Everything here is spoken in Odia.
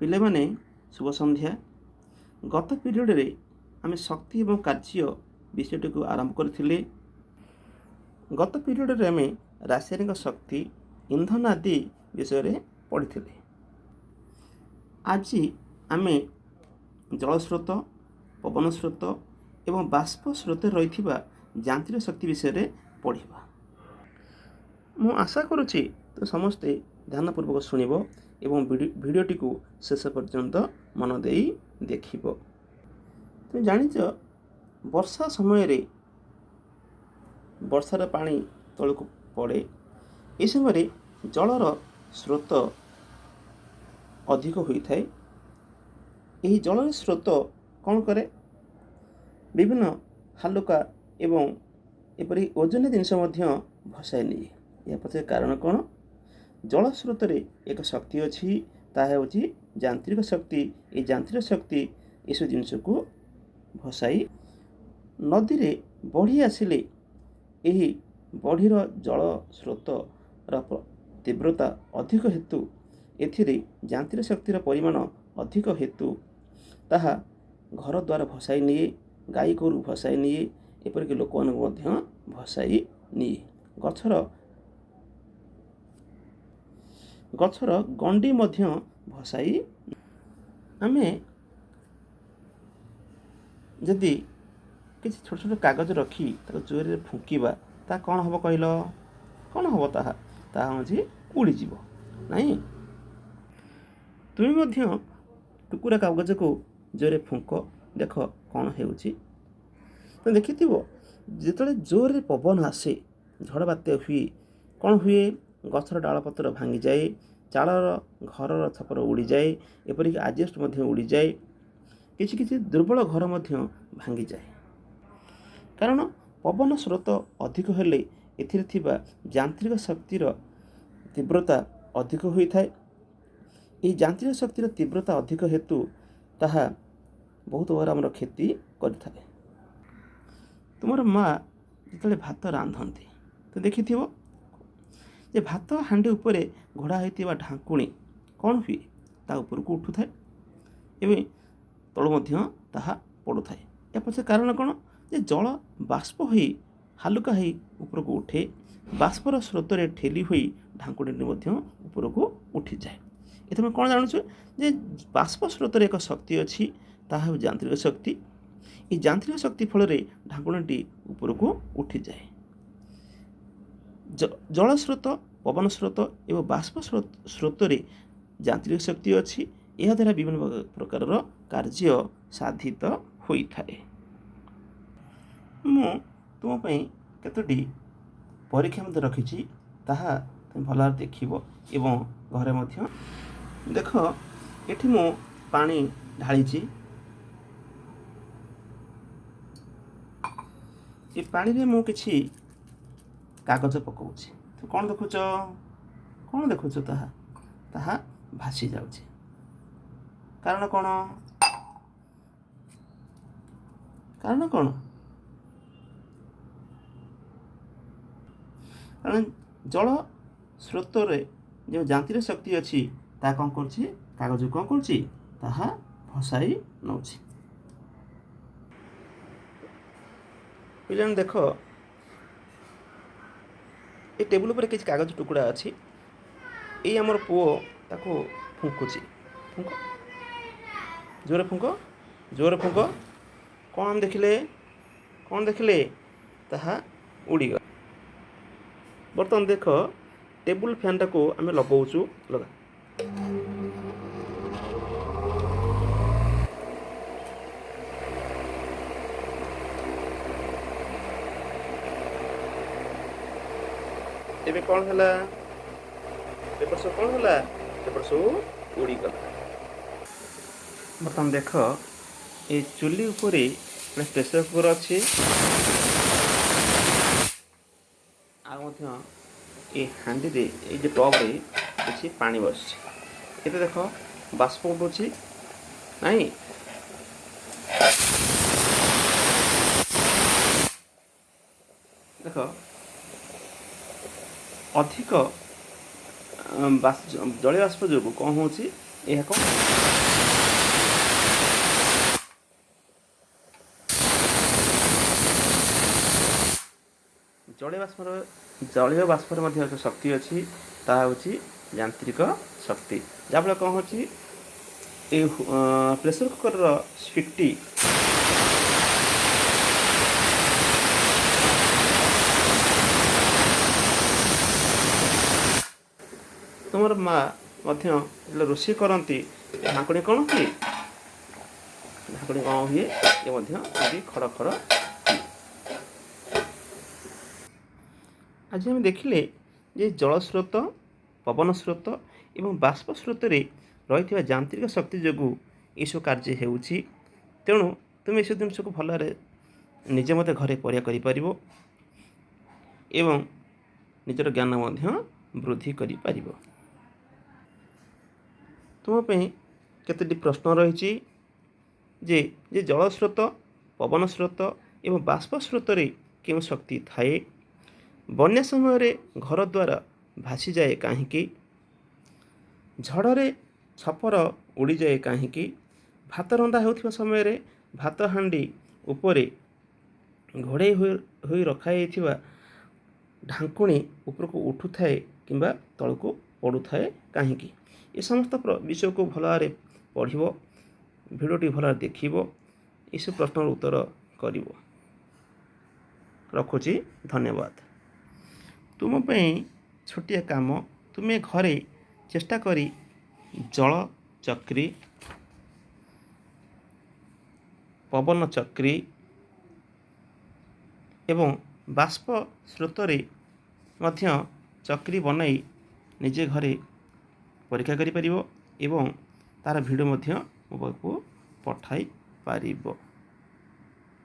ପିଲାମାନେ, ଶୁଭ ସନ୍ଧ୍ୟା। ଗତ ପିରିୟଡ଼ରେ ଆମେ ଶକ୍ତି ଏବଂ କାର୍ଯ୍ୟ ବିଷୟଟିକୁ ଆରମ୍ଭ କରିଥିଲେ। ଗତ ପିରିୟଡ଼ରେ ଆମେ ରାସାୟନିକ ଶକ୍ତି, ଇନ୍ଧନ ଆଦି ବିଷୟରେ ପଢ଼ିଥିଲେ। ଆଜି ଆମେ ଜଳସ୍ରୋତ, ପବନ ସ୍ରୋତ ଏବଂ ବାଷ୍ପ ସ୍ରୋତରେ ରହିଥିବା ଯାନ୍ତ୍ରିକ ଶକ୍ତି ବିଷୟରେ ପଢ଼ିବା। ମୁଁ ଆଶା କରୁଛି ତ ସମସ୍ତେ ଧ୍ୟାନପୂର୍ବକ ଶୁଣିବ ଏବଂ ଭିଡ଼ିଓଟିକୁ ଶେଷ ପର୍ଯ୍ୟନ୍ତ ମନ ଦେଇ ଦେଖିବ। ତୁମେ ଜାଣିଛ, ବର୍ଷା ସମୟରେ ବର୍ଷାର ପାଣି ତଳକୁ ପଡ଼େ। ଏହି ସମୟରେ ଜଳର ସ୍ରୋତ ଅଧିକ ହୋଇଥାଏ। ଏହି ଜଳର ସ୍ରୋତ କ'ଣ କରେ? ବିଭିନ୍ନ ହାଲୁକା ଏବଂ ଏପରି ଓଜନିଆ ଜିନିଷ ମଧ୍ୟ ଭସାଇ ନିଏ। ଏହା ପଛରେ କାରଣ କ'ଣ? ଜଳ ସ୍ରୋତରେ ଏକ ଶକ୍ତି ଅଛି, ତାହା ହେଉଛି ଯାନ୍ତ୍ରିକ ଶକ୍ତି। ଏହି ଯାନ୍ତ୍ରିକ ଶକ୍ତି ଏସବୁ ଜିନିଷକୁ ଭସାଇ। ନଦୀରେ ବଢ଼ି ଆସିଲେ ଏହି ବଢ଼ିର ଜଳ ସ୍ରୋତର ତୀବ୍ରତା ଅଧିକ ହେତୁ, ଏଥିରେ ଯାନ୍ତ୍ରିକ ଶକ୍ତିର ପରିମାଣ ଅଧିକ ହେତୁ ତାହା ଘର ଦ୍ୱାର ଭସାଇ ନିଏ, ଗାଈ ଗୋରୁ ଭସାଇ ନିଏ, ଏପରିକି ଲୋକମାନଙ୍କୁ ମଧ୍ୟ ଭସାଇ ନିଏ। ଗଛର ଗଣ୍ଡି ମଧ୍ୟ ଭସାଇ। ଆମେ ଯଦି କିଛି ଛୋଟ ଛୋଟ କାଗଜ ରଖି ତାକୁ ଜୋରରେ ଫୁଙ୍କିବା, ତାହା କ'ଣ ହେବ କହିଲ? କ'ଣ ହେବ ତାହା? ତାହା ହେଉଛି ଉଡ଼ିଯିବ, ନାଇଁ? ତୁମେ ମଧ୍ୟ ଟୁକୁରା କାଗଜକୁ ଜୋରରେ ଫୁଙ୍କ, ଦେଖ କ'ଣ ହେଉଛି। ତୁମେ ଦେଖିଥିବ, ଯେତେବେଳେ ଜୋରରେ ପବନ ଆସେ, ଝଡ଼ ବାତ୍ୟା ହୁଏ, କ'ଣ ହୁଏ? ଗଛର ଡାଳପତ୍ର ଭାଙ୍ଗିଯାଏ, ଚାଳର ଘରର ଛପର ଉଡ଼ିଯାଏ, ଏପରିକି ଆଜବେଷ୍ଟ ମଧ୍ୟ ଉଡ଼ିଯାଏ। କିଛି କିଛି ଦୁର୍ବଳ ଘର ମଧ୍ୟ ଭାଙ୍ଗିଯାଏ। କାରଣ ପବନ ସ୍ରୋତ ଅଧିକ ହେଲେ ଏଥିରେ ଥିବା ଯାନ୍ତ୍ରିକ ଶକ୍ତିର ତୀବ୍ରତା ଅଧିକ ହୋଇଥାଏ। ଏହି ଯାନ୍ତ୍ରିକ ଶକ୍ତିର ତୀବ୍ରତା ଅଧିକ ହେତୁ ତାହା ବହୁତ ଭାବରେ ଆମର କ୍ଷତି କରିଥାଏ। ତୁମର ମା ଯେତେବେଳେ ଭାତ ରାନ୍ଧନ୍ତି, ତ ଦେଖିଥିବ ଯେ ଭାତ ହାଣ୍ଡି ଉପରେ ଘୋଡ଼ା ହୋଇଥିବା ଢାଙ୍କୁଣୀ କ'ଣ ହୁଏ? ତା ଉପରକୁ ଉଠୁଥାଏ ଏବଂ ତଳୁ ମଧ୍ୟ ତାହା ପଡ଼ୁଥାଏ। ଏହା ପଛରେ କାରଣ କ'ଣ? ଯେ ଜଳ ବାଷ୍ପ ହୋଇ ହାଲୁକା ହୋଇ ଉପରକୁ ଉଠେ, ବାଷ୍ପର ସ୍ରୋତରେ ଠେଲି ହୋଇ ଢାଙ୍କୁଣୀଟି ମଧ୍ୟ ଉପରକୁ ଉଠିଯାଏ। ଏଥିରେ ଆମେ କ'ଣ ଜାଣୁଛୁ? ଯେ ବାଷ୍ପ ସ୍ରୋତରେ ଏକ ଶକ୍ତି ଅଛି, ତାହା ହେଉଛି ଯାନ୍ତ୍ରିକ ଶକ୍ତି। ଏହି ଯାନ୍ତ୍ରିକ ଶକ୍ତି ଫଳରେ ଢାଙ୍କୁଣୀଟି ଉପରକୁ ଉଠିଯାଏ। ଜଳ ସ୍ରୋତ, ପବନ ସ୍ରୋତ ଏବଂ ବାଷ୍ପ ସ୍ରୋତରେ ଯାନ୍ତ୍ରିକ ଶକ୍ତି ଅଛି। ଏହାଦ୍ୱାରା ବିଭିନ୍ନ ପ୍ରକାରର କାର୍ଯ୍ୟ ସାଧିତ ହୋଇଥାଏ। ମୁଁ ତୁମ ପାଇଁ କେତୋଟି ପରୀକ୍ଷା ମଧ୍ୟ ରଖିଛି, ତାହା ତୁମେ ଭଲ ଭାବରେ ଦେଖିବ ଏବଂ ଘରେ ମଧ୍ୟ ଦେଖ। ଏଠି ମୁଁ ପାଣି ଢାଳିଛି। ଏ ପାଣିରେ ମୁଁ କିଛି କାଗଜ ପକାଉଛି। ତ କ'ଣ ଦେଖୁଛ? କ'ଣ ଦେଖୁଛ? ତାହା ଭାସି ଯାଉଛି। କାରଣ କ'ଣ? କାରଣ କ'ଣ? କାରଣ ଜଳ ସ୍ରୋତରେ ଯେଉଁ ଯାନ୍ତ୍ରିକ ଶକ୍ତି ଅଛି, ତାହା କ'ଣ କରୁଛି? କାଗଜକୁ କ'ଣ କରୁଛି? ତାହା ଭସାଇ ନେଉଛି। ପିଲାମାନେ, ଦେଖ, ଏ ଟେବୁଲ ଉପରେ କିଛି କାଗଜ ଟୁକୁଡ଼ା ଅଛି। ଏଇ ଆମର ପୁଅ ତାକୁ ଫୁଙ୍କୁଛି। ଫୁଙ୍କ, ଜୋରେ ଫୁଙ୍କ, ଜୋରେ ଫୁଙ୍କ। କ'ଣ ଦେଖିଲେ? କ'ଣ ଦେଖିଲେ? ତାହା ଉଡ଼ିଗଲା। ବର୍ତ୍ତମାନ ଦେଖ, ଟେବୁଲ ଫ୍ୟାନ୍ଟାକୁ ଆମେ ଲଗାଉଛୁ। ଲଗା। ଏବେ କ'ଣ ହେଲା? ପେପର ସବୁ କ'ଣ ହେଲା? ପେପର ସବୁ ଉଡ଼ିଗଲା। ବର୍ତ୍ତମାନ ଦେଖ, ଏ ଚୁଲି ଉପରେ ଗୋଟେ ପ୍ରେସର କୁକର ଅଛି, ଆଉ ମଧ୍ୟ ଏ ହାଣ୍ଡିରେ, ଏଇ ଯେଉଁ ଟପ୍ରେ କିଛି ପାଣି ବସିଛି। ଏବେ ଦେଖ, ବାଷ୍ପ ଉଠୁଛି, ନାଇଁ? ଦେଖ, ଅଧିକ ଜଳୀୟ ବାଷ୍ପ ଯୋଗୁଁ କ'ଣ ହେଉଛି? ଏହା କ'ଣ? ଜଳୀୟ ବାଷ୍ପର, ଜଳୀୟ ବାଷ୍ପରେ ମଧ୍ୟ ଏକ ଶକ୍ତି ଅଛି, ତାହା ହେଉଛି ଯାନ୍ତ୍ରିକ ଶକ୍ତି। ଯାହାଫଳରେ କ'ଣ ହେଉଛି, ଏ ପ୍ରେସର କୁକରର ସିଟି ତୁମର ମା ମଧ୍ୟ ଯେତେବେଳେ ରୋଷେଇ କରନ୍ତି, ଢାଙ୍କୁଣୀ କ'ଣ ହୁଏ? ଢାଙ୍କୁଣୀ କ'ଣ ହୁଏ? ଏ ମଧ୍ୟ ଏମିତି ଖଡ଼ ଖଡ଼ ହୁଏ। ଆଜି ଆମେ ଦେଖିଲେ ଯେ ଜଳସ୍ରୋତ, ପବନ ସ୍ରୋତ ଏବଂ ବାଷ୍ପ ସ୍ରୋତରେ ରହିଥିବା ଯାନ୍ତ୍ରିକ ଶକ୍ତି ଯୋଗୁଁ ଏସବୁ କାର୍ଯ୍ୟ ହେଉଛି। ତେଣୁ ତୁମେ ଏସବୁ ଜିନିଷକୁ ଭଲରେ ନିଜେ ମଧ୍ୟ ଘରେ ପରୀକ୍ଷା କରିପାରିବ ଏବଂ ନିଜର ଜ୍ଞାନ ମଧ୍ୟ ବୃଦ୍ଧି କରିପାରିବ। ତୁମ ପାଇଁ କେତୋଟି ପ୍ରଶ୍ନ ରହିଛି ଯେ ଜଳସ୍ରୋତ, ପବନ ସ୍ରୋତ ଏବଂ ବାଷ୍ପ ସ୍ରୋତରେ କେଉଁ ଶକ୍ତି ଥାଏ? ବନ୍ୟା ସମୟରେ ଘର ଦ୍ୱାରା ଭାସିଯାଏ କାହିଁକି? ଝଡ଼ରେ ଛପର ଉଡ଼ିଯାଏ କାହିଁକି? ଭାତ ରନ୍ଧା ହେଉଥିବା ସମୟରେ ଭାତ ହାଣ୍ଡି ଉପରେ ଘୋଡ଼େଇ ହୋଇ ରଖାଯାଇଥିବା ଢାଙ୍କୁଣୀ ଉପରକୁ ଉଠୁଥାଏ କିମ୍ବା ତଳକୁ ପଡ଼ୁଥାଏ କାହିଁକି? ଏ ସମସ୍ତ ବିଷୟକୁ ଭଲ ଭାବରେ ପଢ଼ିବ, ଭିଡ଼ିଓଟି ଭଲ ଭାବରେ ଦେଖିବ, ଏସବୁ ପ୍ରଶ୍ନର ଉତ୍ତର କରିବ। ରଖୁଛି, ଧନ୍ୟବାଦ। ତୁମ ପାଇଁ ଛୋଟିଆ କାମ, ତୁମେ ଘରେ ଚେଷ୍ଟା କରି ଜଳ ଚକ୍ରି, ପବନ ଚକ୍ରି ଏବଂ ବାଷ୍ପ ସ୍ରୋତରେ ମଧ୍ୟ ଚକ୍ରି ବନାଇ ନିଜେ ଘରେ ପରୀକ୍ଷା କରିପାରିବ ଏବଂ ତା'ର ଭିଡ଼ିଓ ମଧ୍ୟ ମୋ ପାଖକୁ ପଠାଇ ପାରିବ।